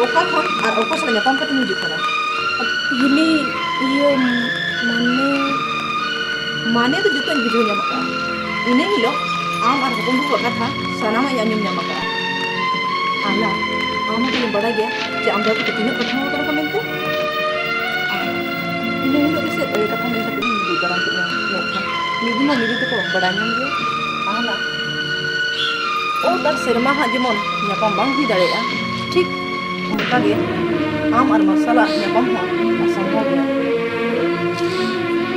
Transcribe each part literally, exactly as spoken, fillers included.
ᱚᱠᱟ ᱠᱷᱚᱱ ᱟᱨ ᱚᱠᱚᱭ ᱥᱟᱞᱟᱜ ᱧᱟᱯᱟᱢ ᱠᱟᱛᱮᱢ ᱦᱤᱡᱩᱜ ᱠᱟᱱᱟ? ᱦᱤᱞᱤ, ᱤᱭᱟᱹ, ᱢᱟᱱᱮ, ᱢᱟᱱᱮ ᱫᱚ ᱡᱚᱛᱚᱧ ᱵᱩᱡᱷᱟᱹᱣ ᱧᱟᱢ ᱟᱠᱟᱫᱼᱟ᱾ ᱤᱱᱟᱹ ᱦᱤᱞᱳᱜ ᱟᱢ ᱟᱨ ᱦᱚᱯᱚᱱ ᱵᱟᱹᱵᱩᱣᱟᱜ ᱠᱟᱛᱷᱟ ᱥᱟᱱᱟᱢᱟᱜ ᱤᱧ ᱟᱸᱡᱚᱢ ᱧᱟᱢ ᱟᱠᱟᱫᱼᱟ᱾ ᱟᱞᱟ, ᱟᱢ ᱦᱚᱸ ᱛᱤᱱᱟᱹᱜ ᱵᱟᱲᱟᱭ ᱜᱮᱭᱟ ᱡᱮ ᱟᱢ ᱫᱟᱫᱟ ᱛᱟᱠᱚ ᱛᱤᱱᱟᱹᱜ ᱠᱚ ᱴᱷᱟᱶ ᱟᱠᱟᱱᱟ ᱠᱚ ᱢᱮᱱᱛᱮ? ᱟᱨ ᱤᱱᱟᱹ ᱦᱤᱞᱳᱜ ᱜᱮᱥᱮ ᱮᱭ ᱠᱟᱛᱷᱟ ᱢᱮᱱ ᱠᱟᱛᱮ ᱤᱧ ᱫᱩᱲᱩᱵ ᱫᱟᱨᱟᱢ ᱠᱮᱫ ᱢᱮᱭᱟ᱾ ᱢᱮᱱᱠᱷᱟᱱ ᱢᱤᱫ ᱫᱤᱱ ᱢᱟ ᱢᱤᱫ ᱫᱤᱱ ᱛᱮᱠᱚ ᱵᱟᱲᱟᱭ ᱧᱟᱢ ᱜᱮᱭᱟ᱾ ᱟᱦᱞᱟ, ᱚᱛ ᱟᱨ ᱥᱮᱨᱢᱟ ᱦᱟᱸᱜ ᱡᱮᱢᱚᱱ ᱧᱟᱯᱟᱢ ᱵᱟᱝ ᱦᱩᱭ ᱫᱟᱲᱮᱭᱟᱜᱼᱟ, ᱴᱷᱤᱠ ᱚᱱᱠᱟ ᱜᱮ ᱟᱢ ᱟᱨ ᱢᱟᱨᱥᱟᱞᱟᱜ ᱧᱟᱯᱟᱢ ᱦᱚᱸ ᱚᱥᱚᱢᱵᱷᱚᱵ ᱜᱮᱭᱟ᱾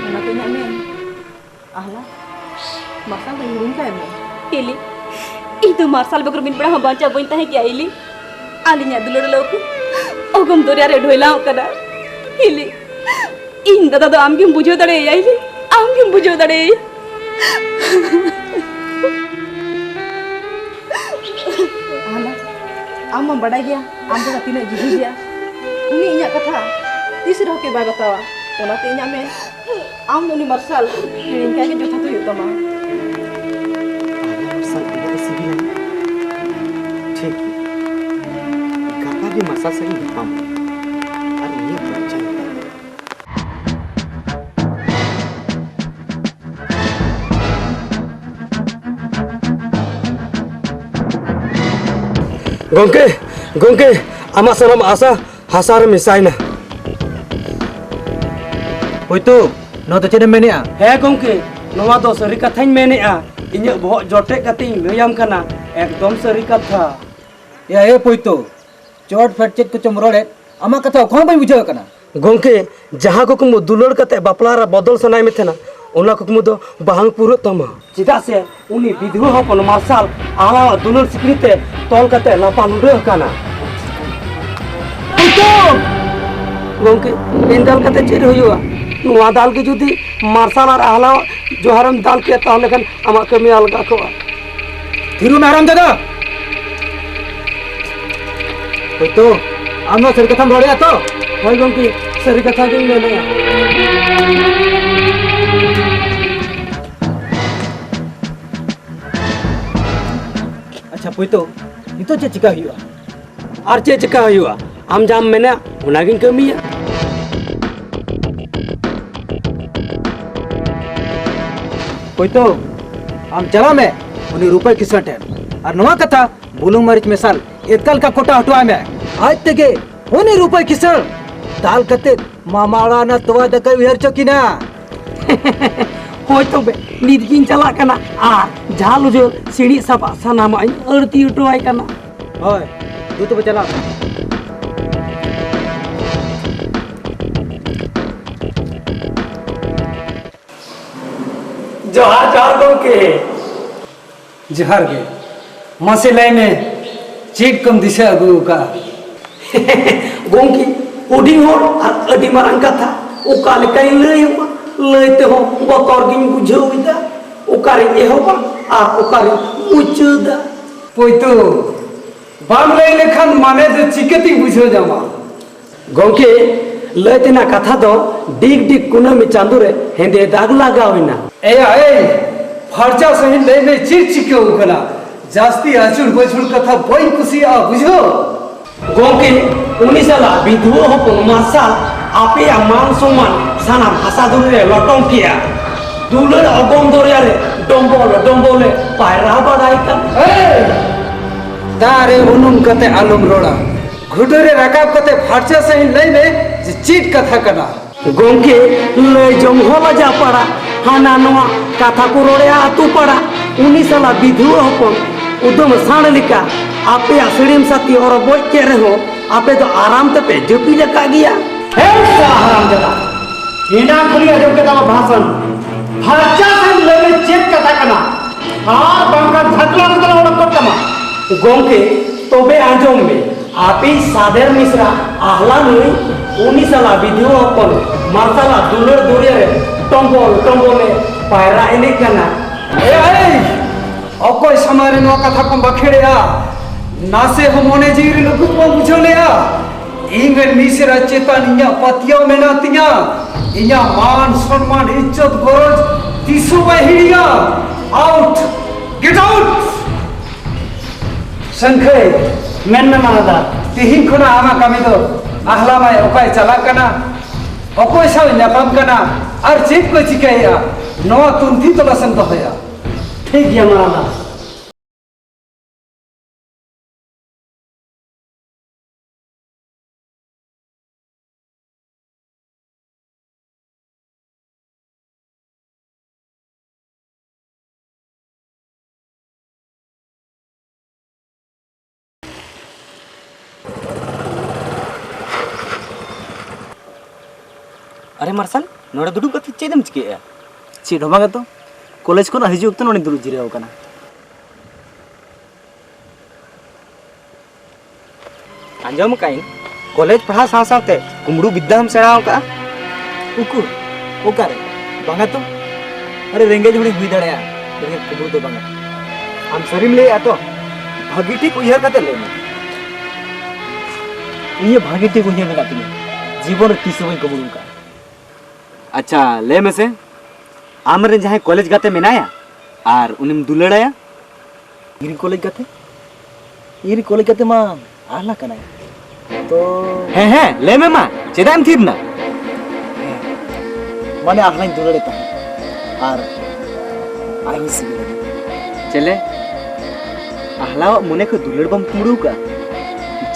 ᱚᱱᱟᱛᱮ ᱤᱧᱟᱹᱜ ᱢᱮᱱ, ᱟᱦᱞᱟ, ᱢᱟᱨᱥᱟᱞ ᱫᱚ ᱦᱤᱲᱤᱧ ᱠᱟᱭ ᱢᱮ᱾ ᱦᱤᱞᱤ, ᱤᱧ ᱫᱚ ᱢᱟᱨᱥᱟᱞ ᱵᱮᱜᱚᱨ ᱢᱤᱫ ᱵᱮᱲᱟ ᱦᱚᱸ ᱵᱟᱧᱪᱟᱣ ᱵᱟᱹᱧ ᱛᱟᱦᱮᱸ ᱠᱮᱭᱟ, ᱦᱤᱞᱤ᱾ ᱟᱹᱞᱤᱧᱟᱜ ᱫᱩᱞᱟᱹᱲ ᱞᱟᱹᱣᱠᱟᱹ ᱚᱜᱚᱢ ᱫᱚᱨᱭᱟ ᱨᱮ ᱰᱷᱚᱭᱞᱟᱣ ᱠᱟᱱᱟ, ᱦᱤᱞᱤ᱾ ᱤᱧ ᱫᱟᱫᱟ ᱫᱚ ᱟᱢ ᱜᱮᱢ ᱵᱩᱡᱷᱟᱹᱣ ᱫᱟᱲᱮᱭᱟᱭᱟ, ᱦᱤᱞᱤ᱾ ᱟᱢ ᱜᱮᱢ ᱵᱩᱡᱷᱟᱹᱣ ᱫᱟᱲᱮᱭᱟᱭᱟ᱾ ᱟᱦᱞᱟ, ᱟᱢ ᱢᱟᱢ ᱵᱟᱰᱟᱭ ᱜᱮᱭᱟ, ᱟᱢ ᱫᱟᱫᱟ ᱛᱤᱱᱟᱹᱜ ᱡᱤᱫᱤ ᱜᱮᱭᱟ᱾ ᱩᱱᱤ ᱤᱧᱟᱹᱜ ᱠᱟᱛᱷᱟ ᱛᱤᱥ ᱨᱮᱦᱚᱸ ᱠᱤ ᱵᱟᱭ ᱵᱟᱛᱟᱣᱟ᱾ ᱚᱱᱟᱛᱮ ᱤᱧᱟᱹᱜ ᱢᱮᱱ, ᱟᱢ ᱫᱚ ᱩᱱᱤ ᱢᱟᱨᱥᱟᱞ ᱦᱤᱲᱤᱧ ᱠᱟᱭ ᱜᱮ ᱡᱚᱛᱷᱟᱛ ᱦᱩᱭᱩᱜ ᱛᱟᱢᱟ᱾ ᱟᱦᱞᱟ ᱢᱟᱨᱥᱟᱞ ᱤᱧᱟᱹᱜ ᱮ ᱥᱤᱵᱤᱞᱟ᱾ ᱴᱷᱤᱠ ᱜᱮᱭᱟ, ᱜᱟᱯᱟ ᱜᱮ ᱢᱟᱨᱥᱟᱞ ᱥᱟᱞᱟᱜ ᱤᱧ ᱧᱟᱯᱟᱢᱟ ᱟᱨ ᱩᱱᱤᱭᱟᱜ ᱯᱚᱨᱤᱪᱚᱭ ᱦᱟᱛᱟᱣᱟ᱾ ᱜᱚᱝᱠᱮ, ᱜᱚᱝᱠᱮ, ᱟᱢᱟᱜ ᱥᱟᱱᱟᱢ ᱟᱥᱟ ᱦᱟᱥᱟ ᱨᱮ ᱢᱮᱥᱟᱭᱮᱱᱟ᱾ ᱦᱳᱭᱛᱳ, ᱱᱚᱣᱟ ᱫᱚ ᱪᱮᱫ ᱮᱢ ᱢᱮᱱᱮᱜᱼᱟ? ᱦᱮᱸ ᱜᱚᱝᱠᱮ, ᱱᱚᱣᱟ ᱫᱚ ᱥᱟᱹᱨᱤ ᱠᱟᱛᱷᱟᱧ ᱢᱮᱱᱮᱜᱼᱟ᱾ ᱤᱧᱟᱹᱜ ᱵᱚᱦᱚᱜ ᱡᱚᱴᱮᱫ ᱠᱟᱛᱮ ᱤᱧ ᱞᱟᱹᱭᱟᱢ ᱠᱟᱱᱟ, ᱮᱠᱫᱚᱢ ᱥᱟᱹᱨᱤ ᱠᱟᱛᱷᱟ᱾ ᱭᱟ, ᱮ ᱯᱳᱭᱛᱳ, ᱪᱚᱴ ᱯᱷᱮᱰ ᱪᱮᱫ ᱠᱚᱪᱚᱢ ᱨᱚᱲᱮᱫ? ᱟᱢᱟᱜ ᱠᱟᱛᱷᱟ ᱚᱠᱟ ᱦᱚᱸ ᱵᱟᱹᱧ ᱵᱩᱡᱷᱟᱹᱣ ᱠᱟᱱᱟ᱾ ᱜᱚᱝᱠᱮ, ᱡᱟᱦᱟᱸ ᱠᱩᱠᱢᱩ ᱫᱩᱞᱟᱹᱲ ᱠᱟᱛᱮ ᱵᱟᱯᱞᱟ ᱨᱮ ᱵᱚᱫᱚᱞ ᱥᱟᱱᱟᱭᱮᱫ ᱢᱮ ᱛᱟᱦᱮᱱᱟ, ᱚᱱᱟ ᱠᱩᱠᱢᱩ ᱫᱚ ᱵᱟᱝ ᱯᱩᱨᱟᱹᱜ ᱛᱟᱢᱟ᱾ ᱪᱮᱫᱟᱜ ᱥᱮ ᱩᱱᱤ ᱵᱤᱫᱷᱩᱣᱟᱹ ᱦᱚᱯᱚᱱ ᱢᱟᱨᱥᱟᱞ ᱟᱦᱞᱟᱣᱟᱜ ᱫᱩᱞᱟᱹᱲ ᱥᱤᱠᱲᱤ ᱛᱮ ᱛᱚᱞ ᱠᱟᱛᱮ ᱞᱟᱯᱟ ᱞᱩᱸᱰᱟᱹ ᱟᱠᱟᱱᱟ᱾ ᱜᱚᱝᱠᱮ, ᱤᱧ ᱫᱟᱞ ᱠᱟᱛᱮ ᱪᱮᱫ ᱦᱩᱭᱩᱜᱼᱟ? ᱱᱚᱣᱟ ᱫᱟᱞ ᱜᱮ ᱡᱩᱫᱤ ᱢᱟᱨᱥᱟᱞ ᱟᱨ ᱟᱦᱞᱟᱣᱟᱜ ᱡᱚᱦᱟᱨᱮᱢ ᱫᱟᱞ ᱠᱮᱭᱟ, ᱛᱟᱦᱞᱮ ᱠᱷᱟᱱ ᱟᱢᱟᱜ ᱠᱟᱹᱢᱤ ᱟᱞᱜᱟ ᱠᱚᱜᱼᱟ᱾ ᱛᱷᱤᱨᱩ ᱢᱮ, ᱦᱟᱨᱟᱢ ᱡᱟᱫᱟ! ᱦᱳᱭᱛᱳ, ᱟᱢ ᱱᱚᱣᱟ ᱥᱟᱹᱨᱤ ᱠᱟᱛᱷᱟᱢ ᱨᱚᱲᱮᱫᱼᱟ ᱛᱚ? ᱦᱳᱭ ᱜᱚᱢᱠᱮ, ᱥᱟᱹᱨᱤ ᱠᱟᱛᱷᱟ ᱜᱤᱧ ᱢᱮᱱᱮᱫᱼᱟ᱾ ᱟᱪᱪᱷᱟ ᱯᱳᱭᱛᱳ, ᱱᱤᱛᱚᱜ ᱪᱮᱫ ᱪᱤᱠᱟ ᱦᱩᱭᱩᱜᱼᱟ? ᱟᱨ ᱪᱮᱫ ᱪᱮᱠᱟ ᱦᱩᱭᱩᱜᱼᱟ? ᱟᱢ ᱡᱟᱢ ᱢᱮᱱᱟ, ᱚᱱᱟᱜᱤᱧ ᱠᱟᱹᱢᱤᱭᱟ᱾ ᱦᱳᱭᱛᱳ ᱟᱢ ᱪᱟᱞᱟᱜ ᱢᱮ ᱩᱱᱤ ᱨᱩᱯᱟᱹᱭ ᱠᱤᱥᱟᱹᱬ ᱴᱷᱮᱱ, ᱟᱨ ᱱᱚᱣᱟ ᱠᱟᱛᱷᱟ ᱵᱩᱞᱩᱝ ᱢᱟᱹᱨᱤᱪ ᱢᱮᱥᱟᱞ ᱮᱛᱠᱟ ᱞᱮᱠᱟ ᱠᱚᱴᱟ ᱦᱚᱴᱚ ᱟᱭ ᱢᱮ᱾ ᱟᱡ ᱛᱮᱜᱮ ᱩᱱᱤ ᱨᱩᱯᱟᱹᱭ ᱠᱤᱥᱟᱹᱬ ᱫᱟᱞ ᱠᱟᱛᱮ ᱢᱟᱢᱟ ᱚᱲᱟᱜ ᱨᱮᱱᱟᱜ ᱛᱚᱣᱟ ᱫᱟᱠᱟᱭ ᱩᱭᱦᱟᱹᱨ ᱦᱚᱪᱚ ᱠᱤᱱᱟ᱾ ᱦᱳᱭ ᱛᱚᱵᱮ, ᱱᱤᱛ ᱜᱤᱧ ᱪᱟᱞᱟᱜ ᱠᱟᱱᱟ ᱟᱨ ᱡᱷᱟᱞ ᱩᱡᱷᱟᱹᱞ ᱥᱤᱬᱤᱡ ᱥᱟᱯᱟᱜ ᱥᱟᱱᱟᱢᱟᱜ ᱤᱧ ᱟᱹᱲᱛᱤ ᱦᱚᱴᱚ ᱟᱭ ᱠᱟᱱᱟ᱾ ᱦᱳᱭ, ᱫᱩ ᱛᱚᱵᱮ ᱪᱟᱞᱟᱜ ᱢᱮ᱾ ᱡᱚᱦᱟᱨ, ᱡᱚᱦᱟᱨ ᱜᱚᱢᱠᱮ᱾ ᱡᱚᱦᱟᱨ ᱜᱮ᱾ ᱢᱟᱥᱮ ᱞᱟᱹᱭ ᱢᱮ, ᱪᱮᱫ ᱠᱚᱢ ᱫᱤᱥᱟᱹ ᱟᱹᱜᱩ ᱟᱠᱟᱫᱼᱟ? ᱜᱚᱢᱠᱮ, ᱦᱩᱰᱤᱧ ᱦᱚᱲ ᱟᱨ ᱟᱹᱰᱤ ᱢᱟᱨᱟᱝ ᱠᱟᱛᱷᱟ, ᱚᱠᱟ ᱞᱮᱠᱟᱧ ᱞᱟᱹᱭ ᱟᱢᱟ? ᱞᱟᱹᱭ ᱛᱮᱦᱚᱸ ᱵᱚᱛᱚᱨ ᱜᱤᱧ ᱵᱩᱡᱷᱟᱹᱣ ᱮᱫᱟ᱾ ᱚᱠᱟᱨᱤᱧ ᱮᱦᱚᱵᱟ ᱟᱨ ᱚᱠᱟᱨᱤᱧ ᱢᱩᱪᱟᱹᱫᱟ? ᱯᱩᱭᱛᱩ, ᱵᱟᱢ ᱞᱟᱹᱭ ᱞᱮᱠᱷᱟᱱ ᱢᱟᱱᱮ ᱫᱚ ᱪᱤᱠᱟᱹᱛᱤᱧ ᱵᱩᱡᱷᱟᱹᱣ ᱧᱟᱢᱟ? ᱜᱚᱢᱠᱮ, ᱞᱟᱹᱭ ᱛᱮᱱᱟᱜ ᱠᱟᱛᱷᱟ ᱫᱚ ᱰᱤᱜᱽ ᱰᱤᱜᱽ ᱠᱩᱱᱟᱹᱢᱤ ᱪᱟᱸᱫᱳ ᱨᱮ ᱦᱮᱸᱫᱮ ᱫᱟᱜᱽ ᱞᱟᱜᱟᱣ ᱮᱱᱟ᱾ ᱮᱭᱟ ᱮᱭ, ᱯᱷᱟᱨᱪᱟ ᱥᱟᱺᱦᱤᱡ ᱞᱟᱹᱭ ᱢᱮ, ᱪᱮᱫ ᱪᱤᱠᱟᱹᱣ ᱠᱟᱱᱟ? ᱡᱟᱹᱥᱛᱤ ᱟᱹᱪᱩᱨ ᱵᱟᱹᱪᱩᱨ ᱠᱟᱛᱷᱟ ᱵᱟᱹᱧ ᱠᱩᱥᱤᱭᱟᱜᱼᱟ, ᱵᱩᱡᱷᱟᱹᱣ᱾ ᱜᱚᱢᱠᱮ, ᱩᱱᱤ ᱥᱟᱞᱟᱜ ᱵᱤᱫᱷᱩᱣᱟᱹ ᱦᱚᱯᱚᱱ ᱢᱟᱨᱥᱟᱞ ᱟᱯᱮᱭᱟᱜ ᱢᱟᱱ ᱥᱚᱢᱢᱟᱱ ᱥᱟᱱᱟᱢ ᱦᱟᱥᱟ ᱫᱷᱩᱲᱤ ᱨᱮ ᱞᱚᱴᱚᱢ ᱠᱮᱜᱼᱟ᱾ ᱫᱩᱞᱟᱹᱲ ᱚᱜᱚᱢ ᱫᱚᱨᱭᱟ ᱨᱮ ᱰᱚᱢᱵᱚᱞ ᱰᱚᱢᱵᱚᱞ ᱮ ᱯᱟᱭᱨᱟ ᱵᱟᱲᱟᱭ ᱠᱟᱱ᱾ ᱮᱭ! ᱫᱟᱜ ᱨᱮ ᱩᱱᱩᱢ ᱠᱟᱛᱮ ᱟᱞᱚᱢ ᱨᱚᱲᱟ᱾ ᱜᱷᱩᱴᱩ ᱨᱮ ᱨᱟᱠᱟᱵ ᱠᱟᱛᱮ ᱯᱷᱟᱨᱪᱟ ᱥᱟᱺᱦᱤᱡ ᱞᱟᱹᱭ ᱢᱮ ᱡᱮ ᱪᱮᱫ ᱠᱟᱛᱷᱟ ᱠᱟᱱᱟ? ᱜᱚᱢᱠᱮ, ᱞᱟᱹᱭ ᱡᱚᱝ ᱦᱚᱸ ᱞᱟᱡᱟ ᱯᱟᱲᱟ, ᱦᱟᱱᱟ ᱱᱚᱣᱟ ᱠᱟᱛᱷᱟ ᱠᱚ ᱨᱚᱲᱮᱜᱼᱟ ᱟᱹᱛᱩ ᱯᱟᱲᱟ᱾ ᱩᱱᱤ ᱥᱟᱞᱟ ᱵᱤᱫᱷᱩᱣᱟᱹ ᱦᱚᱯᱚᱱ ᱩᱫᱟᱹᱢ ᱥᱟᱬ ᱞᱮᱠᱟ ᱟᱯᱮᱭᱟᱜ ᱥᱟᱹᱲᱤᱢ ᱥᱟᱛᱤ ᱚᱨ ᱵᱚᱡ ᱠᱮᱫ ᱨᱮᱦᱚᱸ ᱟᱯᱮ ᱫᱚ ᱟᱨᱟᱢ ᱛᱮᱯᱮ ᱡᱟᱹᱯᱤᱫ ᱟᱠᱟᱫ ᱜᱮᱭᱟ᱾ ᱦᱮᱸ ᱥᱟ ᱦᱟᱨᱟᱢ ᱡᱟᱫᱟ, ᱮᱱᱟᱝ ᱠᱷᱚᱱᱤᱧ ᱟᱸᱡᱚᱢ ᱠᱮᱫ ᱛᱟᱢᱟ ᱵᱷᱟᱥᱚᱱ᱾ ᱯᱷᱟᱨᱪᱟ ᱥᱟᱺᱦᱤᱡ ᱞᱟᱹᱭ ᱢᱮ ᱪᱮᱫ ᱠᱟᱛᱷᱟ ᱠᱟᱱᱟ? ᱟᱨ ᱵᱟᱝᱠᱷᱟᱱ ᱫᱷᱟᱠᱞᱟ ᱠᱟᱛᱮ ᱚᱰᱚᱠ ᱠᱚᱜ ᱛᱟᱢᱟ᱾ ᱜᱚᱢᱠᱮ, ᱛᱚᱵᱮ ᱟᱸᱡᱚᱢ ᱢᱮ, ᱟᱯᱮᱭᱤᱡ ᱥᱟᱫᱮᱨ ᱢᱤᱥᱨᱟ ᱟᱦᱞᱟ ᱱᱩᱭ, ᱩᱱᱤ ᱥᱟᱞᱟᱜ ᱵᱤᱫᱷᱩᱣᱟᱹ ᱦᱚᱯᱚᱱ ᱢᱟᱨᱥᱟᱞᱟᱜ ᱫᱩᱞᱟᱹᱲ ᱫᱚᱨᱭᱟ ᱨᱮ ᱴᱚᱢᱵᱚᱞ ᱴᱚᱢᱵᱚᱞ ᱮ ᱯᱟᱭᱨᱟ ᱮᱱᱮᱡ ᱠᱟᱱᱟ᱾ ᱮᱭ, ᱮᱭ! ᱚᱠᱚᱭ ᱥᱟᱢᱟᱝ ᱨᱮ ᱱᱚᱣᱟ ᱠᱟᱛᱷᱟ ᱠᱚᱢ ᱵᱟᱠᱷᱮᱲᱮᱜᱼᱟ? ᱱᱟᱥᱮ ᱦᱚᱸ ᱢᱚᱱᱮ ᱡᱤᱣᱤ ᱨᱮ ᱞᱩᱠᱩ ᱠᱚᱢ ᱵᱩᱡᱷᱟᱹᱣ ᱞᱮᱜᱼᱟ? ᱤᱧ ᱨᱮᱱ ᱢᱤᱥᱨᱟ ᱪᱮᱛᱟᱱ ᱤᱧᱟᱹᱜ ᱯᱟᱹᱛᱭᱟᱹᱣ ᱢᱮᱱᱟᱜ ᱛᱤᱧᱟ᱾ ᱤᱧᱟᱹᱜ ᱢᱟᱱ ᱥᱚᱱᱢᱟᱱ ᱤᱡᱽᱡᱚᱛ ᱜᱚᱨᱚᱡᱽ ᱛᱤᱥ ᱦᱚᱸ ᱵᱟᱭ ᱦᱤᱲᱤᱧᱟ᱾ Out! Get out! ᱥᱟᱹᱝᱠᱷᱟᱹᱭ, ᱢᱮᱱ ᱢᱮ ᱢᱟᱱᱟᱫᱟ᱾ ᱛᱮᱦᱮᱧ ᱠᱷᱚᱱᱟᱜ ᱟᱢᱟᱜ ᱠᱟᱹᱢᱤ ᱫᱚ ᱟᱦᱞᱟ ᱢᱟᱹᱭ ᱚᱠᱟᱭ ᱪᱟᱞᱟᱜ ᱠᱟᱱᱟ, ᱚᱠᱚᱭ ᱥᱟᱶ ᱧᱟᱯᱟᱢ ᱠᱟᱱᱟ ᱟᱨ ᱪᱮᱫ ᱠᱚᱭ ᱪᱤᱠᱟᱹᱭᱮᱫᱼᱟ, ᱱᱚᱣᱟ ᱛᱩᱱᱠᱷᱤ ᱛᱚᱞᱟᱥᱮᱢ ᱫᱚᱦᱚᱭᱟ᱾ ᱴᱷᱤᱠ ᱜᱮᱭᱟ ᱢᱟᱨᱟᱝᱵᱟ᱾ ᱟᱨᱮ ᱢᱟᱨᱥᱟᱞ, ᱱᱚᱰᱮ ᱫᱩᱲᱩᱵ ᱠᱟᱛᱮ ᱪᱮᱫ ᱮᱢ ᱪᱤᱠᱟᱹᱭᱮᱫᱼᱟ? ᱪᱮᱫ ᱦᱚᱸ ᱵᱟᱝ ᱛᱚ, ᱠᱚᱞᱮᱡᱽ ᱠᱷᱚᱱᱟᱜ ᱦᱤᱡᱩᱜ ᱚᱠᱛᱚ ᱱᱚᱰᱮᱧ ᱫᱩᱲᱩᱵ ᱡᱤᱨᱟᱹᱣ ᱟᱠᱟᱱᱟ᱾ ᱟᱸᱡᱚᱢ ᱟᱠᱟᱫ ᱟᱹᱧ, ᱠᱚᱞᱮᱡᱽ ᱯᱟᱲᱦᱟᱣ ᱥᱟᱶ ᱥᱟᱶᱛᱮ ᱠᱩᱢᱵᱽᱲᱩ ᱵᱤᱫᱽᱫᱟᱹ ᱦᱚᱸᱢ ᱥᱮᱬᱟ ᱟᱠᱟᱫᱼᱟ? ᱩᱠᱩᱨ, ᱚᱠᱟᱨᱮ? ᱵᱟᱝᱟ ᱛᱚ᱾ ᱟᱨᱮ, ᱨᱮᱸᱜᱮᱡ ᱦᱚᱲᱤᱧ ᱦᱩᱭ ᱫᱟᱲᱮᱭᱟᱜᱼᱟ, ᱢᱮᱱᱠᱷᱟᱱ ᱠᱩᱢᱵᱽᱲᱩ ᱫᱚ ᱵᱟᱝᱟ᱾ ᱟᱢ ᱥᱟᱹᱨᱤᱢ ᱞᱟᱹᱭᱮᱫᱼᱟ ᱛᱚ? ᱵᱷᱟᱹᱜᱤ ᱴᱷᱤᱠ ᱩᱭᱦᱟᱹᱨ ᱠᱟᱛᱮ ᱞᱟᱹᱭ ᱢᱮ᱾ ᱤᱧᱟᱹᱜ ᱵᱷᱟᱹᱜᱤ ᱴᱷᱤᱠ ᱩᱭᱦᱟᱹᱨ ᱢᱮᱱᱟᱜ ᱛᱤᱧᱟᱹ, ᱡᱤᱵᱚᱱ ᱨᱮ ᱛᱤᱥ ᱦᱚᱸ ᱵᱟᱹᱧ ᱠᱩᱢᱵᱽᱲᱩ ᱟᱠᱟᱫᱼᱟ᱾ ᱟᱪᱪᱷᱟ, ᱞᱟᱹᱭ ᱢᱮᱥᱮ, ᱟᱢᱨᱮᱱ ᱡᱟᱦᱟᱸᱭ ᱠᱚᱞᱮᱡᱽ ᱜᱟᱛᱮ ᱢᱮᱱᱟᱭᱟ ᱟᱨ ᱩᱱᱤᱢ ᱫᱩᱞᱟᱹᱲᱟᱭᱟ? ᱤᱧᱨᱮᱱ ᱠᱚᱞᱮᱡᱽ ᱜᱟᱛᱮ? ᱤᱧᱨᱮᱱ ᱠᱚᱞᱮᱡᱽ ᱜᱟᱛᱮ ᱢᱟ ᱟᱦᱞᱟ ᱠᱟᱱᱟᱭ᱾ ᱛᱚ ᱦᱮᱸ, ᱦᱮᱸ, ᱞᱟᱹᱭ ᱢᱮ ᱢᱟ, ᱪᱮᱫᱟᱜ ᱮᱢ ᱛᱷᱤᱨ ᱮᱱᱟ? ᱦᱮᱸ, ᱢᱟᱱᱮ ᱟᱦᱞᱟᱧ ᱫᱩᱞᱟᱹᱲᱮ ᱛᱟᱦᱮᱸᱫ ᱟᱨ ᱟᱡ ᱦᱚᱸᱭ ᱥᱤᱵᱤᱞᱤᱧᱟ᱾ ᱪᱮᱞᱮ? ᱟᱦᱞᱟᱣᱟᱜ ᱢᱚᱱᱮ ᱠᱷᱚᱱ ᱫᱩᱞᱟᱹᱲ ᱵᱟᱢ ᱠᱩᱢᱵᱽᱲᱩ ᱟᱠᱟᱫᱼᱟ?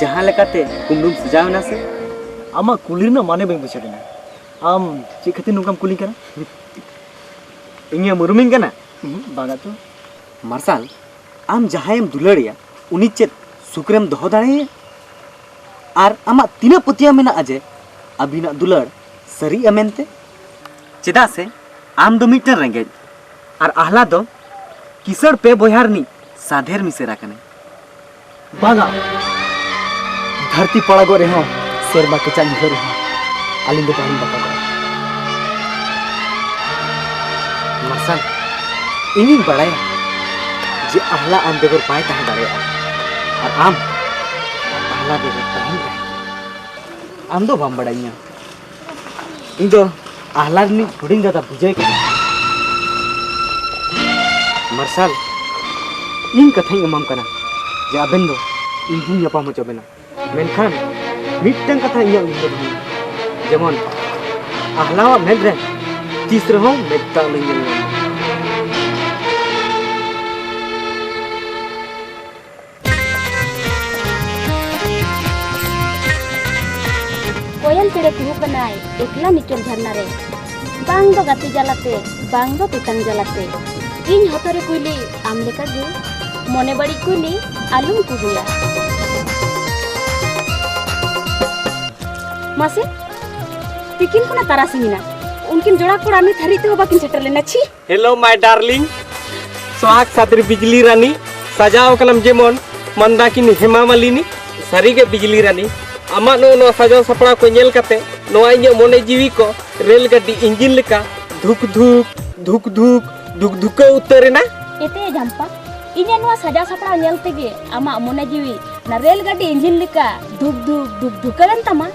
ᱡᱟᱦᱟᱸ ᱞᱮᱠᱟᱛᱮ ᱠᱩᱢᱵᱽᱲᱩᱢ ᱥᱟᱡᱟᱣ ᱮᱱᱟ ᱥᱮ? ᱟᱢᱟᱜ ᱠᱩᱞᱤ ᱨᱮᱱᱟᱜ ᱢᱟᱱᱮ ᱵᱟᱹᱧ ᱵᱩᱡᱷᱟᱹᱣ ᱞᱮᱱᱟ᱾ ᱟᱢ ᱪᱮᱫ ᱠᱷᱟᱹᱛᱤᱨ ᱱᱚᱝᱠᱟᱢ ᱠᱩᱞᱤᱧ ᱠᱟᱱᱟ? ᱤᱧᱮᱢ ᱩᱨᱩᱢᱤᱧ ᱠᱟᱱᱟ? ᱩᱦᱩᱸ, ᱵᱟᱝᱟ ᱛᱚ᱾ ᱢᱟᱨᱥᱟᱞ, ᱟᱢ ᱡᱟᱦᱟᱸᱭᱮᱢ ᱫᱩᱞᱟᱹᱲᱮᱭᱟ, ᱩᱱᱤ ᱪᱮᱫ ᱥᱩᱠ ᱨᱮᱢ ᱫᱚᱦᱚ ᱫᱟᱲᱮᱭᱟᱭᱟ? ᱟᱨ ᱟᱢᱟᱜ ᱛᱤᱱᱟᱹᱜ ᱯᱟᱹᱛᱭᱟᱹᱣ ᱢᱮᱱᱟᱜᱼᱟ ᱡᱮ ᱟᱹᱵᱤᱱᱟᱜ ᱫᱩᱞᱟᱹᱲ ᱥᱟᱹᱨᱤᱜᱼᱟ ᱢᱮᱱᱛᱮ? ᱪᱮᱫᱟᱜ ᱥᱮ ᱟᱢ ᱫᱚ ᱢᱤᱫᱴᱮᱱ ᱨᱮᱸᱜᱮᱡ, ᱟᱨ ᱟᱦᱞᱟ ᱫᱚ ᱠᱤᱥᱟᱹᱬ ᱯᱮ ᱵᱚᱭᱦᱟ ᱨᱤᱱᱤᱡ ᱥᱟᱫᱷᱮᱨ ᱢᱤᱥᱮᱨᱟ ᱠᱟᱱᱟᱭ᱾ ᱵᱟᱝᱟ, ᱫᱷᱟᱹᱨᱛᱤ ᱯᱟᱲᱟᱜᱚᱜ ᱨᱮᱦᱚᱸ, ᱥᱮᱨᱢᱟ ᱠᱮᱪᱟᱜ ᱧᱩᱨᱦᱟᱹᱜ ᱨᱮᱦᱚᱸ, ᱟᱹᱞᱤᱧ ᱫᱚ ᱵᱟᱹᱞᱤᱧ ᱵᱟᱯᱟᱜᱚᱜᱼᱟ᱾ ᱢᱟᱨᱥᱟᱞ, ᱤᱧᱤᱧ ᱵᱟᱲᱟᱭᱟ ᱡᱮ ᱟᱦᱞᱟ ᱟᱢ ᱵᱮᱜᱚᱨ ᱵᱟᱭ ᱛᱟᱦᱮᱸ ᱫᱟᱲᱮᱭᱟᱜᱼᱟ, ᱟᱨ ᱟᱢ ᱟᱦᱞᱟ ᱵᱮᱜᱚᱨ ᱛᱟᱦᱮᱸ ᱫᱟᱲᱮᱭᱟᱜᱼᱟ᱾ ᱟᱢ ᱫᱚ ᱵᱟᱢ ᱵᱟᱲᱟᱭᱤᱧᱟ᱾ ᱤᱧ ᱫᱚ ᱟᱦᱞᱟ ᱨᱤᱱᱤᱡ ᱦᱩᱰᱤᱧ ᱫᱟᱫᱟ ᱵᱤᱡᱚᱭ ᱠᱟᱱᱟᱧ᱾ ᱢᱟᱨᱥᱟᱞ, ᱤᱧ ᱠᱟᱛᱷᱟᱧ ᱮᱢᱟᱢ ᱠᱟᱱᱟ ᱡᱮ ᱟᱵᱮᱱ ᱫᱚ ᱤᱧ ᱜᱤᱧ ᱧᱟᱯᱟᱢ ᱦᱚᱪᱚ ᱵᱮᱱᱟ᱾ ᱢᱮᱱᱠᱷᱟᱱ ᱢᱤᱫᱴᱟᱝ ᱠᱟᱛᱷᱟ ᱤᱧᱟᱹᱜ ᱩᱭᱦᱟᱹᱨ ᱵᱷᱟᱵᱽᱱᱟ, ᱡᱮᱢᱚᱱ ᱟᱦᱞᱟᱣᱟᱜ ᱢᱮᱫ ᱨᱮ ᱛᱤᱥ ᱨᱮᱦᱚᱸ ᱢᱮᱫ ᱫᱟᱜ ᱟᱞᱚᱧ ᱧᱮᱞ ᱧᱟᱢ᱾ ᱠᱚᱭᱮᱞ ᱪᱮᱬᱮ ᱠᱩᱦᱩ ᱠᱟᱱᱟᱭ ᱮᱠᱞᱟ ᱱᱤᱪᱚᱞ ᱡᱷᱟᱨᱱᱟ ᱨᱮ᱾ ᱵᱟᱝ ᱫᱚ ᱜᱟᱛᱮ ᱡᱟᱞᱟᱛᱮ, ᱵᱟᱝ ᱫᱚ ᱛᱮᱛᱟᱝ ᱡᱟᱞᱟᱛᱮ᱾ ᱤᱧ ᱦᱚᱛᱚᱨᱮ ᱠᱩᱭᱞᱤ ᱟᱢ ᱞᱮᱠᱟ ᱜᱮ᱾ ᱢᱚᱱᱮ ᱵᱟᱹᱲᱤᱡ ᱠᱩᱭᱞᱤ ᱟᱞᱚᱢ ᱠᱩᱦᱩᱭᱟ᱾ ᱢᱟᱥᱮ, ᱛᱤᱠᱤᱱ ᱠᱷᱚᱱᱟᱜ ᱛᱟᱨᱟᱥᱤᱧ ᱮᱱᱟ, ᱩᱱᱠᱤᱱ ᱡᱚᱲᱟ ᱠᱚᱲᱟ ᱱᱤᱛ ᱦᱟᱹᱨᱤᱡ ᱛᱮᱦᱚᱸ ᱵᱟᱹᱠᱤᱱ ᱥᱮᱴᱮᱨ ᱞᱮᱱᱟ᱾ ᱪᱷᱤ! Hello my darling, ᱥᱚᱦᱟᱜᱽ ᱥᱟᱛᱨᱤ ᱵᱤᱡᱽᱞᱤ ᱨᱟᱱᱤ, ᱥᱟᱡᱟᱣ ᱠᱟᱱᱟᱢ ᱡᱮᱢᱚᱱ ᱢᱟᱱᱫᱟᱠᱤᱱᱤ ᱦᱮᱢᱟ ᱢᱟᱞᱤᱱᱤ᱾ ᱥᱟᱹᱨᱤᱜᱮ ᱵᱤᱡᱽᱞᱤ ᱨᱟᱱᱤ, ᱟᱢᱟᱜ ᱱᱚᱜᱼᱚ ᱱᱚᱣᱟ ᱥᱟᱡᱟᱣ ᱥᱟᱯᱲᱟᱣ ᱠᱚ ᱧᱮᱞ ᱠᱟᱛᱮ ᱱᱚᱣᱟ ᱤᱧᱟᱹᱜ ᱢᱚᱱᱮ ᱡᱤᱣᱤ ᱠᱚ ᱨᱮᱞ ᱜᱟᱹᱰᱤ ᱤᱧᱡᱤᱱ ᱞᱮᱠᱟ ᱫᱷᱩᱠ ᱫᱷᱩᱠ, ᱫᱷᱩᱠ ᱫᱷᱩᱠ, ᱫᱷᱩᱠ ᱫᱷᱩᱠᱟᱹ ᱩᱛᱟᱹᱨ ᱮᱱᱟ᱾ ᱮᱛᱮ ᱡᱷᱟᱢᱯᱟ, ᱤᱧᱟᱹᱜ ᱱᱚᱣᱟ ᱥᱟᱡᱟᱣ ᱥᱟᱯᱲᱟᱣ ᱧᱮᱞ ᱛᱮᱜᱮ ᱟᱢᱟᱜ ᱢᱚᱱᱮ ᱡᱤᱣᱤ ᱚᱱᱟ ᱨᱮᱞ ᱜᱟᱹᱰᱤ ᱤᱧᱡᱤᱱ ᱞᱮᱠᱟ ᱫᱷᱩᱠ ᱫᱷᱩᱠ, ᱫᱷᱩᱠ ᱫᱷᱩᱠᱟᱹ ᱞᱮᱱ ᱛᱟᱢᱟ᱾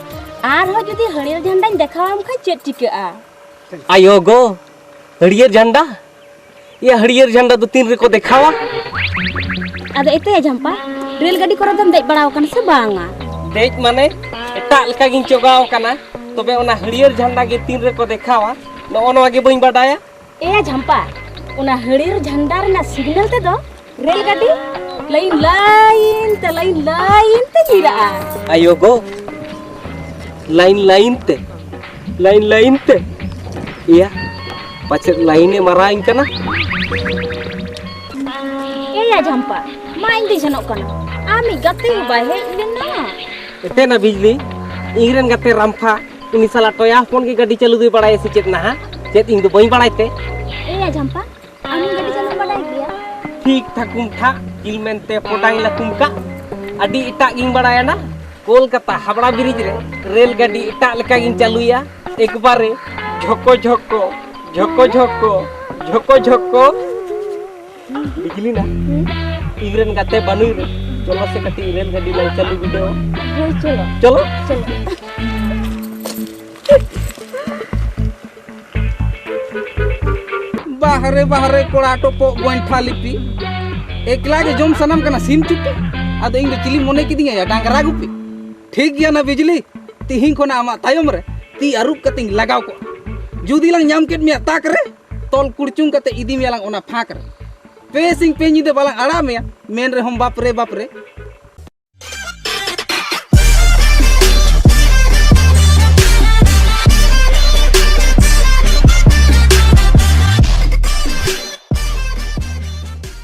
ᱟᱨᱦᱚᱸ ᱡᱩᱫᱤ ᱦᱟᱹᱨᱭᱟᱹᱲ ᱡᱷᱟᱱᱰᱟᱧ ᱫᱮᱠᱷᱟᱣᱟᱢ ᱠᱷᱟᱱ ᱪᱮᱫ ᱪᱤᱠᱟᱹᱜᱼᱟ? ᱟᱭᱳ ᱜᱚ, ᱦᱟᱹᱨᱭᱟᱹᱲ ᱡᱷᱟᱱᱰᱟ? ᱤᱭᱟᱹ, ᱦᱟᱹᱨᱭᱟᱹᱲ ᱡᱷᱟᱱᱰᱟ ᱫᱚ ᱛᱤᱱ ᱨᱮᱠᱚ ᱫᱮᱠᱷᱟᱣᱟ? ᱟᱫᱚ ᱮᱛᱮ ᱡᱷᱟᱢᱯᱟ, ᱨᱮᱞ ᱜᱟᱹᱰᱤ ᱠᱚᱨᱮ ᱫᱚᱢ ᱫᱮᱡ ᱵᱟᱲᱟ ᱟᱠᱟᱱᱟ ᱥᱮ ᱵᱟᱝᱟ? ᱫᱮᱡ ᱢᱟᱱᱮ, ᱮᱴᱟᱜ ᱞᱮᱠᱟ ᱜᱤᱧ ᱪᱚᱜᱟᱣ ᱟᱠᱟᱱᱟ᱾ ᱛᱚᱵᱮ ᱚᱱᱟ ᱦᱟᱹᱨᱭᱟᱹᱲ ᱡᱷᱟᱱᱰᱟ ᱜᱮ ᱛᱤᱱ ᱨᱮᱠᱚ ᱫᱮᱠᱷᱟᱣᱟ, ᱱᱚᱜᱼᱚ ᱱᱚᱣᱟ ᱜᱮ ᱵᱟᱹᱧ ᱵᱟᱰᱟᱭᱟ᱾ ᱮᱭᱟ ᱡᱷᱟᱢᱯᱟ, ᱚᱱᱟ ᱦᱟᱹᱨᱭᱟᱹᱲ ᱡᱷᱟᱱᱰᱟ ᱨᱮᱱᱟᱜ ᱥᱤᱜᱽᱱᱟᱞ ᱛᱮᱫᱚ ᱨᱮᱞ ᱜᱟᱹᱰᱤ ᱞᱟᱭᱤᱱ ᱞᱟᱭᱤᱱ ᱛᱮ, ᱞᱟᱭᱤᱱ ᱞᱟᱭᱤᱱ ᱛᱮ ᱧᱤᱨᱟᱜᱼᱟ᱾ ᱟᱭᱳ ᱜᱚ, ᱞᱟᱭᱤᱱ ᱞᱟᱭᱤᱱ ᱛᱮ, ᱞᱟᱭᱤᱱ ᱞᱟᱭᱤᱱ ᱛᱮ᱾ ᱮᱭᱟ, ᱯᱟᱪᱮᱫ ᱞᱟᱭᱤᱱ ᱮ ᱢᱟᱨᱟᱣ ᱤᱧ ᱠᱟᱱᱟ᱾ ᱮᱭᱟ ᱡᱷᱟᱢᱯᱟ, ᱢᱟ ᱤᱧ ᱫᱚᱧ ᱥᱮᱱᱚᱜ ᱠᱟᱱᱟ, ᱟᱢᱤᱡ ᱜᱟᱛᱮ ᱦᱚᱸ ᱵᱟᱭ ᱦᱮᱡ ᱞᱮᱱᱟ᱾ ᱮᱛᱮ ᱱᱟ ᱵᱤᱡᱽᱞᱤ, ᱤᱧ ᱨᱮᱱ ᱜᱟᱛᱮ ᱨᱟᱢᱯᱷᱟ, ᱩᱱᱤ ᱥᱟᱞᱟ ᱴᱚᱭᱟ ᱦᱚᱯᱚᱱ ᱜᱮ ᱜᱟᱹᱰᱤ ᱪᱟᱹᱞᱩ ᱫᱚᱭ ᱵᱟᱲᱟᱭᱟ ᱥᱮ ᱪᱮᱫ ᱱᱟᱦᱟᱜ? ᱪᱮᱫ ᱤᱧ ᱫᱚ ᱵᱟᱹᱧ ᱵᱟᱲᱟᱭ ᱛᱮ? ᱮᱭᱟ ᱡᱷᱟᱢᱯᱟ, ᱟᱢ ᱦᱚᱸ ᱜᱟᱹᱰᱤ ᱪᱟᱹᱞᱩᱢ ᱵᱟᱰᱟᱭ ᱜᱮᱭᱟ? ᱴᱷᱤᱠ ᱴᱷᱟᱠ ᱩᱢ ᱴᱷᱟᱜ, ᱠᱤᱞ ᱢᱮᱱᱛᱮ ᱯᱚᱴᱟᱭ ᱞᱟᱹᱠᱩᱢ ᱠᱟᱜ᱾ ᱟᱹᱰᱤ ᱮᱴᱟᱜ ᱜᱤᱧ ᱵᱟᱲᱟᱭᱟ ᱱᱟ᱾ ᱠᱳᱞᱠᱟᱛᱟ ᱦᱟᱵᱲᱟ ᱵᱨᱤᱡᱽ ᱨᱮ ᱨᱮᱞ ᱜᱟᱹᱰᱤ ᱮᱴᱟᱜ ᱞᱮᱠᱟ ᱜᱤᱧ ᱪᱟᱹᱞᱩᱭᱟ᱾ ᱮᱠᱵᱟᱨᱮ ᱡᱷᱚᱠᱚ ᱡᱷᱚᱠᱚ, ᱡᱷᱚᱠᱚ ᱡᱷᱚᱠᱚ, ᱡᱷᱚᱠᱚ ᱡᱷᱚᱠᱚ᱾ ᱵᱤᱡᱽᱞᱤ ᱱᱟ, ᱦᱩᱸ? ᱤᱧ ᱨᱮᱱ ᱜᱟᱛᱮ ᱵᱟᱹᱱᱩᱭ ᱨᱮ, ᱪᱚᱞᱚ ᱥᱮ ᱠᱟᱹᱴᱤᱡ ᱨᱮᱞ ᱜᱟᱹᱰᱤ ᱞᱟᱝ ᱪᱟᱹᱞᱩ ᱵᱤᱰᱟᱹᱣᱟ᱾ ᱦᱳᱭ, ᱪᱚᱞᱚ᱾ ᱪᱚᱞᱚ? ᱪᱚᱞᱚ᱾ ᱵᱟᱦᱨᱮ ᱵᱟᱦᱨᱮ ᱠᱚᱲᱟ ᱴᱚᱯᱚᱜ ᱜᱚᱭᱴᱷᱟ ᱞᱤᱯᱤ, ᱮᱠᱞᱟ ᱜᱮ ᱡᱚᱢ ᱥᱟᱱᱟᱢ ᱠᱟᱱᱟ ᱥᱤᱢ ᱪᱩᱯᱤ᱾ ᱟᱫᱚ ᱤᱧ ᱫᱚ ᱪᱤᱞᱤ ᱢᱚᱱᱮ ᱠᱤᱫᱤᱧᱟ ᱭᱟ, ᱰᱟᱝᱨᱟ ᱜᱩᱯᱤ? ᱴᱷᱤᱠ ᱜᱮᱭᱟ ᱱᱟ ᱵᱤᱡᱽᱞᱤ, ᱛᱤᱦᱤᱧ ᱠᱷᱚᱱᱟᱜ ᱟᱢᱟᱜ ᱛᱟᱭᱚᱢ ᱨᱮ ᱛᱤ ᱟᱹᱨᱩᱵ ᱠᱟᱛᱮᱧ ᱞᱟᱜᱟᱣ ᱠᱚᱜᱼᱟ᱾ ᱡᱩᱫᱤ ᱞᱟᱝ ᱧᱟᱢ ᱠᱮᱫ ᱢᱮᱭᱟ ᱛᱟᱠ ᱨᱮ, ᱛᱚᱞ ᱠᱩᱲᱪᱩᱝ ᱠᱟᱛᱮ ᱤᱫᱤ ᱢᱮᱭᱟ ᱞᱟᱝ ᱚᱱᱟ ᱯᱷᱟᱸᱠ ᱨᱮ᱾ ᱯᱮ ᱥᱤᱧ ᱯᱮ ᱧᱤᱫᱟᱹ ᱵᱟᱞᱟᱝ ᱟᱲᱟᱜ ᱢᱮᱭᱟ, ᱢᱮᱱ ᱨᱮᱦᱚᱸᱢ ᱵᱟᱯ ᱨᱮ ᱵᱟᱯ ᱨᱮ᱾